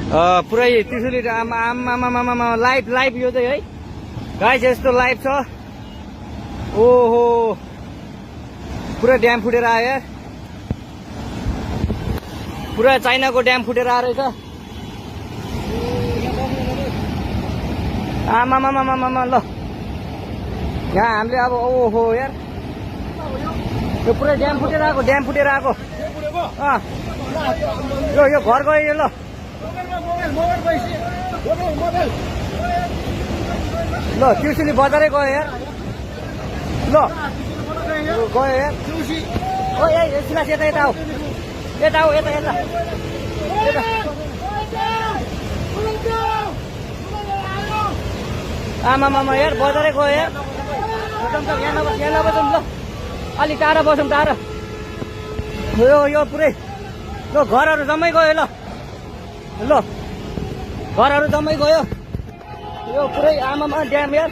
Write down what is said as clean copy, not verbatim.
पुरै त्रिशुली आमा लाइभ यो चाहिँ है गाइस यस्तो लाइभ छ। ओहो पुरा ड्याम फुटेर आयो यार, पुरा चाइनाको ड्याम फुटेर आएर रहेछ। आमामामामामा ल यहाँ हामीले अब ओहो यार यो पुरै ड्याम फुटेर आएको यो घर गयो यो। ल ल त्रिशुली बजारै गयो यार। ल गयो यार। ओ ए सिलास यता आऊ, यता आमामामा यार बजारै गयो यार। यहाँ नबसौँ ल, अलि टाढा बसौँ टाढा। यो पुरै ल घरहरू जम्मै गयो। ल घरहरू जम्मै गयो यो पुरै आमामा ड्याम यार।